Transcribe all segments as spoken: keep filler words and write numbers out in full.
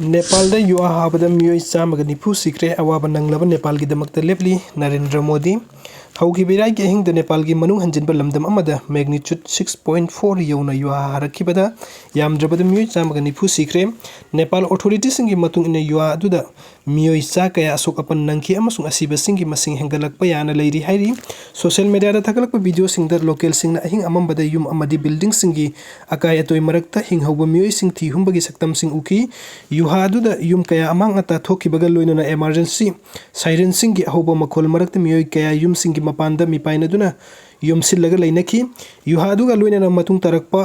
ꯅꯦꯄꯥꯜꯗ ꯌꯨꯍꯥ ꯍꯥꯕꯗ ꯃꯤꯑꯣꯏ ꯆꯥꯝꯃꯒ ꯅꯤꯐꯨ ꯁꯤꯈ꯭ꯔꯦ꯫ ꯑꯋꯥꯕ ꯅꯪꯂꯕ ꯅꯦꯄꯥꯜꯒꯤꯗꯃꯛꯇ ꯂꯦꯞꯂꯤ ꯅꯔꯦꯟꯗ꯭ꯔ ꯃꯣꯗꯤ꯫ ꯍꯧꯈꯤꯕ ꯏꯔꯥꯏꯒꯤ ꯑꯍꯤꯡꯗ ꯅꯦꯄꯥꯜꯒꯤ ꯃꯅꯨꯡ ꯍꯟꯖꯤꯟꯕ ꯂꯝꯗꯝ ꯑꯃꯗ magnitude six point four ꯌꯧꯅ ꯌꯨꯍꯥ ꯍꯥꯔꯛꯈꯤꯕꯗ ꯌꯥꯝꯗ꯭ꯔꯕꯗ ꯃꯤꯑꯣꯏ ꯆꯥꯝꯃꯒ ꯅꯤꯐꯨ ꯁꯤꯈ꯭ꯔꯦ꯫ ꯅꯦꯄꯥꯜ ꯑꯣꯊꯣꯔꯤꯇꯤꯁꯤꯡꯒꯤ ꯃꯇꯨꯡ ꯏꯟꯅ ꯌꯨꯍꯥ ꯑꯗꯨꯗ ꯃꯤꯑꯣꯏ ꯆꯥ ꯀꯌꯥ ꯑꯁꯣꯛ ꯑꯄꯟ ꯅꯪꯈꯤ ꯑꯃꯁꯨꯡ ꯑꯁꯤꯕꯁꯤꯡꯒꯤ ꯃꯁꯤꯡ ꯍꯦꯟꯒꯠꯂꯛꯄ ꯌꯥꯅ ꯂꯩꯔꯤ ꯍꯥꯏꯔꯤ꯫ ꯁꯣꯁꯤꯌꯦꯜ ꯃꯤꯗꯤꯌꯥꯗ ꯊꯥꯒꯠꯂꯛꯄ ꯚꯤꯗꯤꯑꯣꯁꯤꯡꯗ ꯂꯣꯀꯦꯜꯁꯤꯡꯅ ꯑꯍꯤꯡ ꯑꯃꯝꯕꯗ ꯌꯨꯝ ꯑꯃꯗꯤ ꯕꯤꯜꯗꯤꯡꯁꯤꯡꯒꯤ ꯑꯀꯥꯏ ꯑꯇꯣꯏ ꯃꯔꯛꯇ ꯍꯤꯡꯍꯧꯕ ꯃꯤꯑꯣꯏꯁꯤꯡ ꯊꯤ ꯍꯨꯝꯕꯒꯤ ꯁꯛꯇꯝꯁꯤꯡ ꯎꯈꯤ꯫ ꯌꯨꯍꯥ ꯑꯗꯨꯗ ꯌꯨꯝ ꯀꯌꯥ ꯑꯃꯥꯡ ꯑꯇꯥ ꯊꯣꯛꯈꯤꯕꯒ ꯂꯣꯏꯅꯅ emergency sirenꯁꯤꯡꯒꯤ ꯑꯍꯧꯕ ꯃꯈꯣꯜ ꯃꯔꯛꯇ ꯃꯤꯑꯣꯏ ꯀꯌꯥ ꯌꯨꯝꯁꯤꯡꯒꯤ ꯃꯄꯥꯟꯗ ꯃꯤꯄꯥꯏꯅꯗꯨꯅ ꯌꯣꯝꯁꯤꯜꯂꯒ ꯂꯩꯅꯈꯤ꯫ ꯌꯨꯍꯥ ꯑꯗꯨꯒ ꯂꯣꯏꯅꯅ ꯃꯇꯨꯡ ꯇꯥꯔꯛꯄ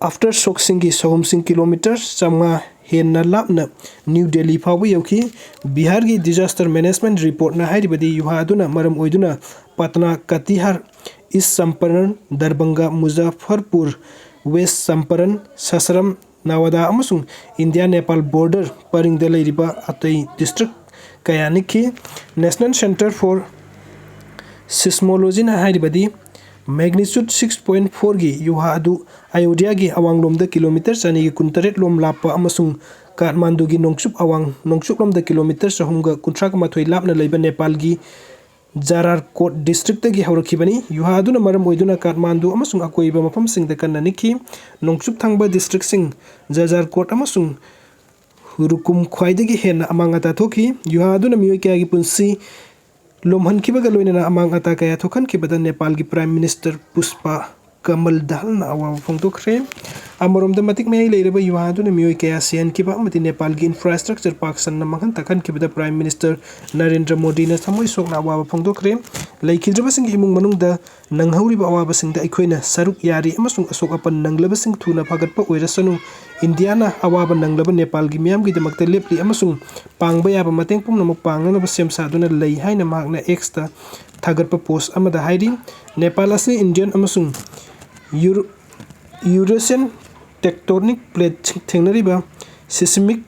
aftershocꯁꯤꯡꯒꯤ ꯁꯍꯨꯝꯁꯤꯡ ꯀꯤꯂꯣꯃꯤꯇꯔ ꯆꯥꯝꯃꯉꯥ ꯍꯦꯟꯅ ꯂꯥꯞꯅ ꯅ꯭ꯌꯨ ꯗꯦꯜꯂꯤ ꯐꯥꯎꯕ ꯌꯧꯈꯤ꯫ ꯕꯤꯍꯥꯔꯒꯤ disaster management reportꯅ ꯍꯥꯏꯔꯤꯕꯗꯤ ꯌꯨꯍꯥ ꯑꯗꯨꯅ ꯃꯔꯝ ꯑꯣꯏꯗꯨꯅ ꯄꯠꯅꯥ, ꯀꯇꯤꯍꯥꯔ, ꯏꯁ ꯆꯝꯄꯔꯟ, ꯗꯔꯕꯪꯒ, ꯃꯨꯖꯥꯐꯔꯄꯨꯔ, ꯋꯦꯁ ꯆꯝꯄꯔꯟ, ꯁꯁꯔꯝ, ꯅꯋꯥꯗꯥ ꯑꯃꯁꯨꯡ ꯏꯟꯗꯤꯌꯥ ꯅꯦꯄꯥꯜ border ꯄꯔꯤꯡꯗ ꯂꯩꯔꯤꯕ ꯑꯇꯩ district ꯀꯌꯥ ꯅꯤꯛꯈꯤ꯫ National Centre for Seismologyꯅ ꯍꯥꯏꯔꯤꯕꯗꯤ magnitude six point fourꯒꯤ ꯌꯨꯍꯥ ꯑꯗꯨ ꯑꯌꯣꯙ꯭ꯌꯥꯒꯤ ꯑꯋꯥꯡꯂꯣꯝꯗ ꯀꯤꯂꯣꯃꯤꯇꯔ ꯆꯅꯤꯒ ꯀꯨꯟꯇꯔꯦꯠ ꯂꯣꯝ ꯂꯥꯞꯄ ꯑꯃꯁꯨꯡ ꯀꯥꯊꯃꯥꯟꯗꯨꯒꯤ ꯅꯣꯡꯆꯨꯞ ꯑꯋꯥꯡ ꯅꯣꯡꯆꯨꯞꯂꯣꯝꯗ ꯀꯤꯂꯣꯃꯤꯇꯔ ꯆꯍꯨꯝꯒ ꯀꯨꯟꯊ꯭ꯔꯥꯒ ꯃꯥꯊꯣꯏ ꯂꯥꯞꯅ ꯂꯩꯕ ꯅꯦꯄꯥꯜꯒꯤ ꯖꯥꯔꯥꯔꯀꯣꯠ districtꯇꯒꯤ ꯍꯧꯔꯛꯈꯤꯕꯅꯤ꯫ ꯌꯨꯍꯥ ꯑꯗꯨꯅ ꯃꯔꯝ ꯑꯣꯏꯗꯨꯅ ꯀꯥꯊꯃꯥꯟꯗꯨ ꯑꯃꯁꯨꯡ ꯑꯀꯣꯏꯕ ꯃꯐꯝꯁꯤꯡꯗ ꯀꯟꯅ ꯅꯤꯛꯈꯤ꯫ ꯅꯣꯡꯆꯨꯞ ꯊꯪꯕ districtꯁꯤꯡ ꯖꯥꯖꯥꯔꯀꯣꯠ ꯑꯃꯁꯨꯡ ꯔꯨꯀꯨꯝ ꯈ꯭ꯋꯥꯏꯗꯒꯤ ꯍꯦꯟꯅ ꯑꯃꯥꯡ ꯑꯇꯥ ꯊꯣꯛꯈꯤ꯫ ꯌꯨꯍꯥ ꯑꯗꯨꯅ ꯃꯤꯑꯣꯏ ꯀꯌꯥꯒꯤ ꯄꯨꯟꯁꯤ ꯂꯣꯝꯍꯟꯈꯤꯕꯒ ꯂꯣꯏꯅꯅ ꯑꯃꯥꯡ ꯑꯇꯥ ꯀꯌꯥ ꯊꯣꯛꯍꯟꯈꯤꯕꯗ ꯅꯦꯄꯥꯜꯒꯤ Prime Minister ꯄꯨꯁꯄꯥ ꯀꯃꯜ ꯗꯍꯜꯅ ꯑꯋꯥꯕ ꯐꯣꯡꯗꯣꯛꯈ꯭ꯔꯦ꯫ ꯑꯃꯔꯣꯝꯗ ꯃꯇꯤꯛ ꯃꯌꯥꯏ ꯂꯩꯔꯕ ꯌꯨꯍꯥ ꯑꯗꯨꯅ ꯃꯤꯑꯣꯏ ꯀꯌꯥ ꯁꯤꯍꯟꯈꯤꯕ ꯑꯃꯗꯤ ꯅꯦꯄꯥꯜꯒꯤ infrastructure ꯄꯥꯛ ꯁꯟꯅ ꯃꯥꯡꯍꯟ ꯇꯥꯛꯍꯟꯈꯤꯕꯗ Prime Minister ꯅꯔꯦꯟꯗ꯭ꯔ ꯃꯣꯗꯤꯅ ꯊꯃꯣꯏ ꯁꯣꯛꯅ ꯑꯋꯥꯕ ꯐꯣꯡꯗꯣꯛꯈ꯭ꯔꯦ꯫ ꯂꯩꯈꯤꯗ꯭ꯔꯕꯁꯤꯡꯒꯤ ꯏꯃꯨꯡ ꯃꯅꯨꯡꯗ ꯅꯪꯍꯧꯔꯤꯕ ꯑꯋꯥꯕꯁꯤꯡꯗ ꯑꯩꯈꯣꯏꯅ ꯁꯔꯨꯛ ꯌꯥꯔꯤ ꯑꯃꯁꯨꯡ ꯑꯁꯣꯛ ꯑꯄꯟ ꯅꯪꯂꯕꯁꯤꯡ ꯊꯨꯅ ꯐꯒꯠꯄ ꯑꯣꯏꯔꯁꯅꯨ꯫ ꯏꯟꯗꯤꯌꯥꯅ ꯑꯋꯥꯕ ꯅꯪꯂꯕ ꯅꯦꯄꯥꯜꯒꯤ ꯃꯤꯌꯥꯝꯒꯤꯗꯃꯛꯇ ꯂꯦꯞꯂꯤ ꯑꯃꯁꯨꯡ ꯄꯥꯡꯕ ꯌꯥꯕ ꯃꯇꯦꯡ ꯄꯨꯝꯅꯃꯛ ꯄꯥꯡꯅꯅꯕ ꯁꯦꯝ ꯁꯥꯗꯨꯅ ꯂꯩ ꯍꯥꯏꯅ ꯃꯍꯥꯛꯅ Xꯇ ꯊꯥꯒꯠꯄ post ꯑꯃꯗ ꯍꯥꯏꯔꯤ꯫ ꯅꯦꯄꯥꯜ ꯑꯁꯤ Indian ꯑꯃꯁꯨꯡ Euro-, Eurasian tectonic plate ꯊꯦꯡꯅꯔꯤꯕ seismic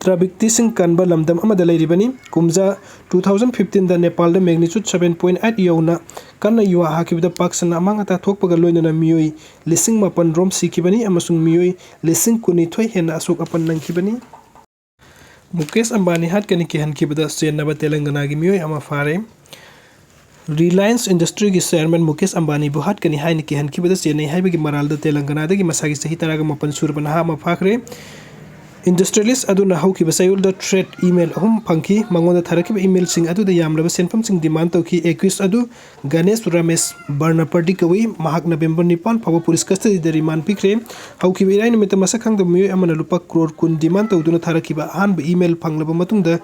ꯇ꯭ꯔꯥꯕꯤꯛꯇꯤꯁꯤꯡ ꯀꯟꯕ ꯂꯝꯗꯝ ꯑꯃꯗ ꯂꯩꯔꯤꯕꯅꯤ꯫ ꯀꯨꯝꯖꯥ two thousand fifteen ꯗ ꯅꯦꯄꯥꯜꯗ magnitude seven point eight ꯌꯧꯅ ꯀꯟꯅ ꯌꯨꯍꯥ ꯍꯥꯈꯤꯕꯗ ꯄꯥꯛ ꯁꯟꯅ ꯑꯃꯥꯡ ꯑꯇꯥ ꯊꯣꯛꯄꯒ ꯂꯣꯏꯅꯅ ꯃꯤꯑꯣꯏ ꯂꯤꯁꯤꯡ ꯃꯥꯄꯟ ꯔꯣꯝ ꯁꯤꯈꯤꯕꯅꯤ ꯑꯃꯁꯨꯡ ꯃꯤꯑꯣꯏ ꯂꯤꯁꯤꯡ ꯀꯨꯟꯅꯤꯊꯣꯏ ꯍꯦꯟꯅ ꯑꯁꯣꯛ ꯑꯄꯟ ꯅꯪꯈꯤꯕꯅꯤ꯫ ꯃꯨꯀꯦꯁ ꯑꯝꯕꯥꯅꯤ ꯍꯥꯠꯀꯅꯤ ꯀꯤꯍꯟꯈꯤꯕꯗ ꯆꯦꯟꯅꯕ ꯇꯦꯂꯪꯒꯅꯥꯒꯤ ꯃꯤꯑꯣꯏ ꯑꯃ ꯐꯥꯔꯦ꯫ ꯔꯤꯂꯥꯌꯟꯁ ꯏꯟꯗꯁꯇ꯭ꯔꯤꯒꯤ ꯆꯦꯌꯔꯃꯦꯟ ꯃꯨꯀꯦꯁ ꯑꯝꯕꯥꯅꯤꯕꯨ ꯍꯥꯠꯀꯅꯤ ꯍꯥꯏꯅ ꯀꯤꯍꯟꯈꯤꯕꯗ ꯆꯦꯟꯅꯩ ꯍꯥꯏꯕꯒꯤ ꯃꯔꯥꯜꯗ ꯇꯦꯂꯪꯒꯅꯥꯗꯒꯤ ꯃꯁꯥꯒꯤ ꯆꯍꯤ ꯇꯔꯥꯒ ꯃꯥꯄꯟ ꯁꯨꯔꯕ ꯅꯍꯥ ꯑꯃ ꯐꯥꯈ꯭ꯔꯦ꯫ ꯏꯟꯗꯁꯇ꯭ꯔꯤꯌꯦꯂꯤꯁ ꯑꯗꯨꯅ ꯍꯧꯈꯤꯕ ꯆꯌꯣꯜꯗ threat email ꯑꯍꯨꯝ ꯐꯪꯈꯤ꯫ ꯃꯉꯣꯟꯗ ꯊꯥꯔꯛꯈꯤꯕ emailꯁꯤꯡ ꯑꯗꯨꯗ ꯌꯥꯝꯂꯕ ꯁꯦꯟꯐꯝꯁꯤꯡ demand ꯇꯧꯈꯤ꯫ Accused ꯑꯗꯨ ꯒꯅꯦꯁ ꯔꯥꯃꯦꯁ ꯕꯔꯅꯄꯔꯗꯤ ꯀꯧꯏ꯫ ꯃꯍꯥꯛ November ꯅꯤꯄꯥꯟ ꯐꯥꯎꯕ police custodyꯗ remand ꯄꯤꯈ꯭ꯔꯦ꯫ ꯍꯧꯈꯤꯕ ꯏꯔꯥꯏ ꯅꯨꯃꯤꯠꯇ ꯃꯁꯛ ꯈꯪꯗꯕ ꯃꯤꯑꯣꯏ ꯑꯃꯅ ꯂꯨꯄꯥ crore ꯀꯨꯟ demand ꯇꯧꯗꯨꯅ ꯊꯥꯔꯛꯈꯤꯕ ꯑꯍꯥꯟꯕ email ꯐꯪꯂꯕ ꯃꯇꯨꯡꯗ,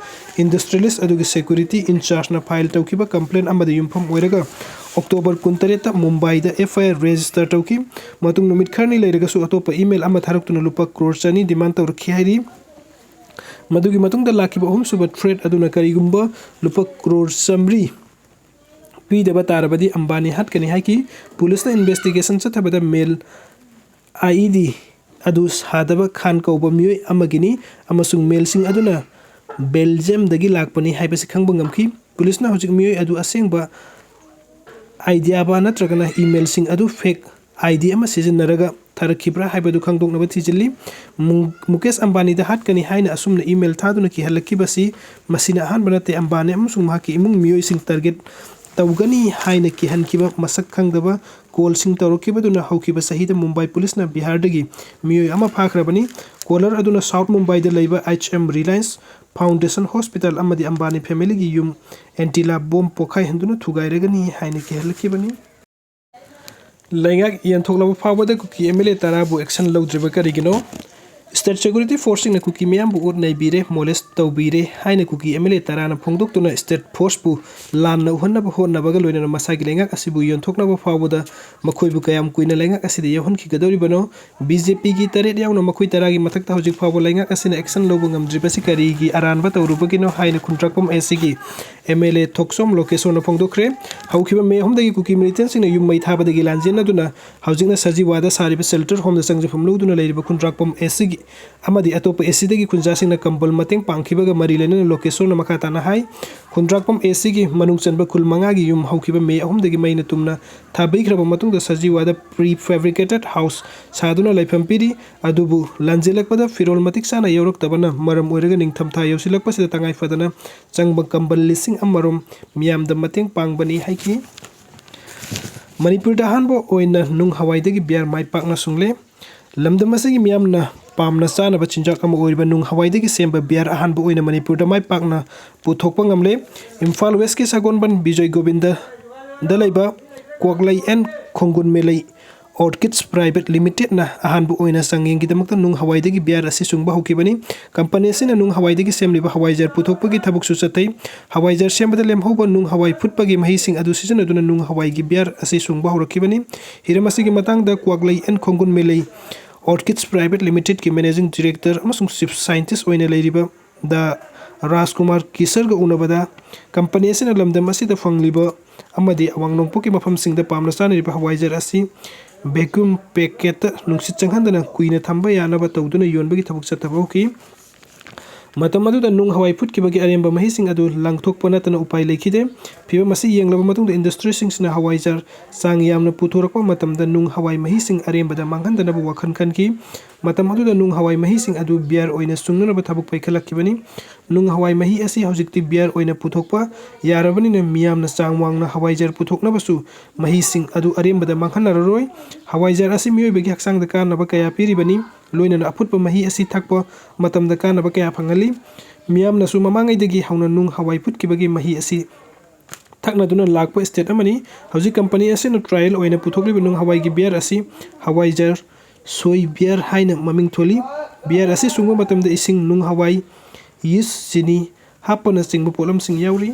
ꯏꯟꯗꯁꯇ꯭ꯔꯤꯌꯦꯂꯤꯁ ꯑꯗꯨꯒꯤ security in chargeꯅ file ꯇꯧꯈꯤꯕ complaint ꯑꯃꯗ ꯌꯨꯝꯐꯝ ꯑꯣꯏꯔꯒ October ꯀꯨꯟꯇꯔꯦꯠꯇ ꯃꯨꯝꯕꯥꯏꯗ FIR register ꯇꯧꯈꯤ꯫ ꯃꯇꯨꯡ ꯅꯨꯃꯤꯠ ꯈꯔꯅꯤ ꯂꯩꯔꯒꯁꯨ ꯑꯇꯣꯞꯄ email ꯑꯃ ꯊꯥꯔꯛꯇꯨꯅ ꯂꯨꯄꯥ crore ꯆꯅꯤ demand ꯇꯧꯔꯛꯈꯤ ꯍꯥꯏꯔꯤ꯫ ꯃꯗꯨꯒꯤ ꯃꯇꯨꯡꯗ ꯂꯥꯛꯈꯤꯕ ꯑꯍꯨꯝꯁꯨꯕ threat ꯑꯗꯨꯅ ꯀꯔꯤꯒꯨꯝꯕ ꯂꯨꯄꯥ crore ꯆꯥꯃꯔꯤ ꯄꯤꯗꯕ ꯇꯥꯔꯕꯗꯤ ꯑꯝꯕꯥꯅꯤ ꯍꯥꯠꯀꯅꯤ ꯍꯥꯏꯈꯤ꯫ ꯄꯨꯂꯤꯁꯅ investigation ꯆꯠꯊꯕꯗ mail IED ꯑꯗꯨ ꯁꯥꯗꯕ ꯈꯥꯟ ꯀꯧꯕ ꯃꯤꯑꯣꯏ ꯑꯃꯒꯤꯅꯤ ꯑꯃꯁꯨꯡ mailꯁꯤꯡ ꯑꯗꯨꯅ ꯕꯦꯜꯖꯤꯌꯝꯗꯒꯤ ꯂꯥꯛꯄꯅꯤ ꯍꯥꯏꯕꯁꯤ ꯈꯪꯕ ꯉꯝꯈꯤ꯫ ꯄꯨꯂꯤꯁꯅ ꯍꯧꯖꯤꯛ ꯃꯤꯑꯣꯏ ꯑꯗꯨ ꯑꯁꯦꯡꯕ IDꯕ ꯅꯠꯇ꯭ꯔꯒꯅ emailꯁꯤꯡ ꯑꯗꯨ fake ID ꯑꯃ ꯁꯤꯖꯤꯟꯅꯔꯒ ꯊꯥꯔꯛꯈꯤꯕ꯭ꯔꯥ ꯍꯥꯏꯕꯗꯨ ꯈꯪꯗꯣꯛꯅꯕ ꯊꯤꯖꯤꯜꯂꯤ꯫ ꯃꯨ-, ꯃꯨꯀꯦꯁ ꯑꯝꯕꯥꯅꯤꯗ ꯍꯥꯠꯀꯅꯤ ꯍꯥꯏꯅ ꯑꯁꯨꯝꯅ email ꯊꯥꯗꯨꯅ ꯀꯤꯍꯜꯂꯛꯈꯤꯕꯁꯤ ꯃꯁꯤꯅ ꯑꯍꯥꯟꯕ ꯅꯠꯇꯦ꯫ ꯑꯝꯕꯥꯅꯤ ꯑꯃꯁꯨꯡ ꯃꯍꯥꯛꯀꯤ ꯏꯃꯨꯡ ꯃꯤꯑꯣꯏꯁꯤꯡ target ꯇꯧꯒꯅꯤ ꯍꯥꯏꯅ ꯀꯤꯍꯟꯈꯤꯕ ꯃꯁꯛ ꯈꯪꯗꯕ callꯁꯤꯡ ꯇꯧꯔꯛꯈꯤꯕꯗꯨꯅ ꯍꯧꯈꯤꯕ ꯆꯍꯤꯗ ꯃꯨꯝꯕꯥꯏ ꯄꯨꯂꯤꯁꯅ ꯕꯤꯍꯥꯔꯗꯒꯤ ꯃꯤꯑꯣꯏ ꯑꯃ ꯐꯥꯈ꯭ꯔꯕꯅꯤ꯫ Caller ꯑꯗꯨꯅ South ꯃꯨꯝꯕꯥꯏꯗ ꯂꯩꯕ HM Reliance Foundation Hospital ꯑꯃꯗꯤ ꯑꯝꯕꯥꯅꯤ familyꯒꯤ ꯌꯨꯝ Antilla bomb ꯄꯣꯈꯥꯏꯍꯟꯗꯨꯅ ꯊꯨꯒꯥꯏꯔꯒꯅꯤ ꯍꯥꯏꯅ ꯀꯤꯍꯜꯂꯛꯈꯤꯕꯅꯤ꯫ ꯂꯩꯉꯥꯛ ꯌꯦꯟꯊꯣꯛꯂꯕ ꯐꯥꯎꯕꯗ ꯀꯨꯀꯤ MLA ꯇꯔꯥꯕꯨ action ꯂꯧꯗ꯭ꯔꯤꯕ ꯀꯔꯤꯒꯤꯅꯣ? State security forceꯁꯤꯡꯅ ꯀꯨꯀꯤ ꯃꯤꯌꯥꯝꯕꯨ ꯑꯣꯠ ꯅꯩꯕꯤꯔꯦ, molest ꯇꯧꯕꯤꯔꯦ ꯍꯥꯏꯅ ꯀꯨꯀꯤ MLA ꯇꯔꯥꯅ ꯐꯣꯡꯗꯣꯛꯇꯨꯅ state forceꯄꯨ ꯂꯥꯟꯅ ꯎꯍꯟꯅꯕ ꯍꯣꯠꯅꯕꯒ ꯂꯣꯏꯅꯅ ꯃꯁꯥꯒꯤ ꯂꯩꯉꯥꯛ ꯑꯁꯤꯕꯨ ꯌꯣꯟꯊꯣꯛꯅꯕ ꯐꯥꯎꯕꯗ ꯃꯈꯣꯏꯕꯨ ꯀꯌꯥꯝ ꯀꯨꯏꯅ ꯂꯩꯉꯥꯛ ꯑꯁꯤꯗ ꯌꯥꯎꯍꯟꯈꯤꯒꯗꯧꯔꯤꯕꯅꯣ? BJPꯒꯤ ꯇꯔꯦꯠ ꯌꯥꯎꯅ ꯃꯈꯣꯏ ꯇꯔꯥꯒꯤ ꯃꯊꯛꯇ ꯍꯧꯖꯤꯛ ꯐꯥꯎꯕ ꯂꯩꯉꯥꯛ ꯑꯁꯤꯅ action ꯂꯧꯕ ꯉꯝꯗ꯭ꯔꯤꯕꯁꯤ ꯀꯔꯤꯒꯤ ꯑꯔꯥꯟꯕ ꯇꯧꯔꯨꯕꯒꯤꯅꯣ ꯍꯥꯏꯅ ꯈꯨꯟꯗ꯭ꯔꯥꯛꯄꯝ SCꯒꯤ MLA ꯊꯣꯛꯆꯣꯝ ꯂꯣꯀꯦꯁꯣꯔꯅ ꯐꯣꯡꯗꯣꯛꯈ꯭ꯔꯦ꯫ ꯍꯧꯈꯤꯕ May ꯑꯍꯨꯝꯗꯒꯤ ꯀꯨꯀꯤ militantꯁꯤꯡꯅ ꯌꯨꯝ ꯃꯩ ꯊꯥꯕꯗꯒꯤ ꯂꯥꯟꯖꯦꯟꯅꯗꯨꯅ ꯍꯧꯖꯤꯛꯅ ꯁꯖꯤꯋꯥꯗ ꯁꯥꯔꯤꯕ shelter homeꯗ ꯆꯪꯖꯐꯝ ꯂꯧꯗꯨꯅ ꯂꯩꯔꯤꯕ ꯈꯨꯟꯗ꯭ꯔꯥꯛꯄꯝ SCꯒꯤ ꯑꯃꯗꯤ ꯑꯇꯣꯞꯄ ꯑꯦꯁꯤꯗꯒꯤ ꯈꯨꯟꯖꯥꯁꯤꯡꯅ ꯀꯝꯕꯜ ꯃꯇꯦꯡ ꯄꯥꯡꯈꯤꯕꯒ ꯃꯔꯤ ꯂꯩꯅꯅ ꯂꯣꯀꯦꯁꯣꯔꯅ ꯃꯈꯥ ꯇꯥꯅ ꯍꯥꯏ, ꯈꯨꯟꯗ꯭ꯔꯥꯛꯄꯝ ꯑꯦꯁꯤꯒꯤ ꯃꯅꯨꯡ ꯆꯟꯕ ꯈꯨꯜ ꯃꯉꯥꯒꯤ ꯌꯨꯝ ꯍꯧꯈꯤꯕ ꯃꯦ ꯑꯍꯨꯝꯗꯒꯤ ꯃꯩꯅ ꯇꯨꯝꯅ ꯊꯥꯕꯤꯈ꯭ꯔꯕ ꯃꯇꯨꯡꯗ ꯁꯖꯤꯋꯥꯗ pre fabricated house ꯁꯥꯗꯨꯅ ꯂꯩꯐꯝ ꯄꯤꯔꯤ꯫ ꯑꯗꯨꯕꯨ ꯂꯥꯟꯖꯦꯜꯂꯛꯄꯗ ꯐꯤꯔꯣꯜ ꯃꯇꯤꯛ ꯆꯥꯅ ꯌꯧꯔꯛꯇꯕꯅ ꯃꯔꯝ ꯑꯣꯏꯔꯒ ꯅꯤꯡꯊꯝꯊꯥ ꯌꯧꯁꯤꯜꯂꯛꯄꯁꯤꯗ ꯇꯉꯥꯏ ꯐꯗꯅ ꯆꯪꯕ ꯀꯝꯕꯜ ꯂꯤꯁꯤꯡ ꯑꯃꯔꯣꯝ ꯃꯤꯌꯥꯝꯗ ꯃꯇꯦꯡ ꯄꯥꯡꯕꯅꯤ ꯍꯥꯏꯈꯤ꯫ ꯃꯅꯤꯄꯨꯔꯗ ꯑꯍꯥꯟꯕ ꯑꯣꯏꯅ ꯅꯨꯡ ꯍꯋꯥꯏꯗꯒꯤ ꯕꯤꯌꯥꯔ ꯃꯥꯏ ꯄꯥꯛꯅ ꯁꯨꯡꯂꯦ꯫ ꯂꯝꯗꯝ ꯑꯁꯤꯒꯤ ꯃꯤꯌꯥꯝꯅ ꯄꯥꯝꯅ ꯆꯥꯅꯕ ꯆꯤꯟꯖꯥꯛ ꯑꯃ ꯑꯣꯏꯔꯤꯕ ꯅꯨꯡ ꯍꯋꯥꯏꯗꯒꯤ ꯁꯦꯝꯕ ꯕꯤꯌꯥꯔ ꯑꯍꯥꯟꯕ ꯑꯣꯏꯅ ꯃꯅꯤꯄꯨꯔꯗ ꯃꯥꯏ ꯄꯥꯛꯅ ꯄꯨꯊꯣꯛꯄ ꯉꯝꯂꯦ꯫ ꯏꯝꯐꯥꯜ ꯋꯦꯁꯀꯤ ꯁꯒꯣꯜꯕꯟ ꯕꯤꯖꯣꯏ ꯒꯣꯕꯤꯟꯗꯗ ꯂꯩꯕ ꯀ꯭ꯋꯥꯛꯂꯩ ꯑꯦꯟ ꯈꯣꯡꯒꯨꯟꯃꯦꯂꯩ ꯑꯣꯔꯀꯤꯗꯁ ꯄ꯭ꯔꯥꯏꯚꯦꯠ ꯂꯤꯃꯤꯇꯦꯗꯅ ꯑꯍꯥꯟꯕ ꯑꯣꯏꯅ ꯆꯥꯡꯌꯦꯡꯒꯤꯗꯃꯛꯇ ꯅꯨꯡ ꯍꯋꯥꯏꯗꯒꯤ ꯕꯤꯌꯥꯔ ꯑꯁꯤ ꯁꯨꯡꯕ ꯍꯧꯈꯤꯕꯅꯤ꯫ ꯀꯝꯄꯅꯤ ꯑꯁꯤꯅ ꯅꯨꯡ ꯍꯋꯥꯏꯗꯒꯤ ꯁꯦꯝꯂꯤꯕ ꯍꯋꯥꯏꯖꯥꯔ ꯄꯨꯊꯣꯛꯄꯒꯤ ꯊꯕꯛꯁꯨ ꯆꯠꯊꯩ꯫ ꯍꯋꯥꯏꯖꯥꯔ ꯁꯦꯝꯕꯗ ꯂꯦꯝꯍꯧꯕ ꯅꯨꯡ ꯍꯋꯥꯏ ꯐꯨꯠꯄꯒꯤ ꯃꯍꯤꯁꯤꯡ ꯑꯗꯨ ꯁꯤꯖꯤꯟꯅꯗꯨꯅ ꯅꯨꯡ ꯍꯋꯥꯏꯒꯤ ꯕꯤꯌꯥꯔ ꯑꯁꯤ ꯁꯨꯡꯕ ꯍꯧꯔꯛꯈꯤꯕꯅꯤ꯫ ꯍꯤꯔꯝ ꯑꯁꯤꯒꯤ ꯃꯇꯥꯡꯗ ꯀ꯭ꯋꯥꯛꯂꯩ ꯑꯦꯟ ꯈꯣꯡꯒꯨꯟꯃꯦꯂꯩ ꯑꯣꯔꯀꯤꯗꯁ ꯄ꯭ꯔꯥꯏꯚꯦꯠ ꯂꯤꯃꯤꯇꯦꯗꯀꯤ ꯃꯦꯅꯦꯖꯤꯡ ꯗꯤꯔꯦꯛꯇꯔ ꯑꯃꯁꯨꯡ ꯆꯤꯐ ꯁꯥꯏꯟꯇꯤꯁ ꯑꯣꯏꯅ ꯂꯩꯔꯤꯕ ꯗ ꯔꯥꯖꯀꯨꯃꯥꯔ ꯀꯤꯁꯔꯒ ꯎꯅꯕꯗ ꯀꯝꯄꯅꯤ ꯑꯁꯤꯅ ꯂꯝꯗꯝ ꯑꯁꯤꯗ ꯐꯪꯂꯤꯕ ꯑꯃꯗꯤ ꯑꯋꯥꯡ ꯅꯣꯡꯄꯣꯛꯀꯤ ꯃꯐꯝꯁꯤꯡꯗ ꯄꯥꯝꯅ ꯆꯥꯅꯔꯤꯕ ꯍꯋꯥꯏꯖꯥꯔ ꯑꯁꯤ ꯚꯦꯀ꯭ꯌꯨꯝ ꯄꯦꯀꯦꯠꯇ ꯅꯨꯡꯁꯤꯠ ꯆꯪꯍꯟꯗꯅ ꯀꯨꯏꯅ ꯊꯝꯕ ꯌꯥꯅꯕ ꯇꯧꯗꯨꯅ ꯌꯣꯟꯕꯒꯤ ꯊꯕꯛ ꯆꯠꯊꯕ ꯍꯧꯈꯤ꯫ ꯃꯇꯝ ꯑꯗꯨꯗ ꯅꯨꯡ ꯍꯋꯥꯏ ꯐꯨꯠꯈꯤꯕꯒꯤ ꯑꯔꯦꯝꯕ ꯃꯍꯤꯁꯤꯡ ꯑꯗꯨ ꯂꯪꯊꯣꯛꯄ ꯅꯠꯇꯅ ꯎꯄꯥꯏ ꯂꯩꯈꯤꯗꯦ꯫ ꯐꯤꯚꯝ ꯑꯁꯤ ꯌꯦꯡꯂꯕ ꯃꯇꯨꯡꯗ ꯏꯟꯗꯁꯇ꯭ꯔꯤꯁꯤꯡꯁꯤꯅ ꯍꯋꯥꯏꯖꯥꯔ ꯆꯥꯡ ꯌꯥꯝꯅ ꯄꯨꯊꯣꯔꯛꯄ ꯃꯇꯝꯗ ꯅꯨꯡ ꯍꯋꯥꯏ ꯃꯍꯤꯁꯤꯡ ꯑꯔꯦꯝꯕꯗ ꯃꯥꯡꯍꯟꯗꯅꯕ ꯋꯥꯈꯜ ꯈꯟꯈꯤ꯫ ꯃꯇꯝ ꯑꯗꯨꯗ ꯅꯨꯡ ꯍꯋꯥꯏ ꯃꯍꯤꯁꯤꯡ ꯑꯗꯨ ꯕꯤꯌꯔ ꯑꯣꯏꯅ ꯁꯨꯡꯅꯅꯕ ꯊꯕꯛ ꯄꯥꯏꯈꯠꯂꯛꯈꯤꯕꯅꯤ꯫ ꯅꯨꯡ ꯍꯋꯥꯏ ꯃꯍꯤ ꯑꯁꯤ ꯍꯧꯖꯤꯛꯇꯤ ꯕꯤꯌꯔ ꯑꯣꯏꯅ ꯄꯨꯊꯣꯛꯄ ꯌꯥꯔꯕꯅꯤꯅ ꯃꯤꯌꯥꯝꯅ ꯆꯥꯡ ꯋꯥꯡꯅ ꯍꯋꯥꯏꯖꯥꯔ ꯄꯨꯊꯣꯛꯅꯕꯁꯨ ꯃꯍꯤꯁꯤꯡ ꯑꯗꯨ ꯑꯔꯦꯝꯕꯗ ꯃꯥꯡꯍꯟꯅꯔꯔꯣꯏ꯫ ꯍꯋꯥꯏꯖꯥꯔ ꯑꯁꯤ ꯃꯤꯑꯣꯏꯕꯒꯤ ꯍꯛꯆꯥꯡꯗ ꯀꯥꯟꯅꯕ ꯀꯌꯥ ꯄꯤꯔꯤꯕꯅꯤ꯫ ꯂꯣꯏꯅꯅ ꯑꯐꯨꯠꯄ ꯃꯍꯤ ꯑꯁꯤ ꯊꯛꯄ ꯃꯇꯝꯗ ꯀꯥꯟꯅꯕ ꯀꯌꯥ ꯐꯪꯍꯜꯂꯤ꯫ ꯃꯤꯌꯥꯝꯅꯁꯨ ꯃꯃꯥꯡꯉꯩꯗꯒꯤ ꯍꯧꯅ ꯅꯨꯡ ꯍꯋꯥꯏ ꯐꯨꯠꯈꯤꯕꯒꯤ ꯃꯍꯤ ꯑꯁꯤ ꯊꯛꯅꯗꯨꯅ ꯂꯥꯛꯄ ꯁ꯭ꯇꯦꯠ ꯑꯃꯅꯤ꯫ ꯍꯧꯖꯤꯛ ꯀꯝꯄꯅꯤ ꯑꯁꯤꯅ ꯇ꯭ꯔꯥꯏꯌꯦꯜ ꯑꯣꯏꯅ ꯄꯨꯊꯣꯛꯂꯤꯕ ꯅꯨꯡ ꯍꯋꯥꯏꯒꯤ ꯕꯤꯌꯔ ꯑꯁꯤ ꯍꯋꯥꯏꯖꯥꯔ ꯁꯣꯏ ꯕꯤꯌꯔ ꯍꯥꯏꯅ ꯃꯃꯤꯡ ꯊꯣꯜꯂꯤ꯫ ꯕꯤꯌꯔ ꯑꯁꯤ ꯁꯨꯡꯕ ꯃꯇꯝꯗ ꯏꯁꯤꯡ, ꯅꯨꯡ ꯍꯋꯥꯏ, ꯌꯤꯁ, ꯆꯤꯅꯤ ꯍꯥꯞꯄꯅꯆꯤꯡꯕ ꯄꯣꯠꯂꯝꯁꯤꯡ ꯌꯥꯎꯔꯤ꯫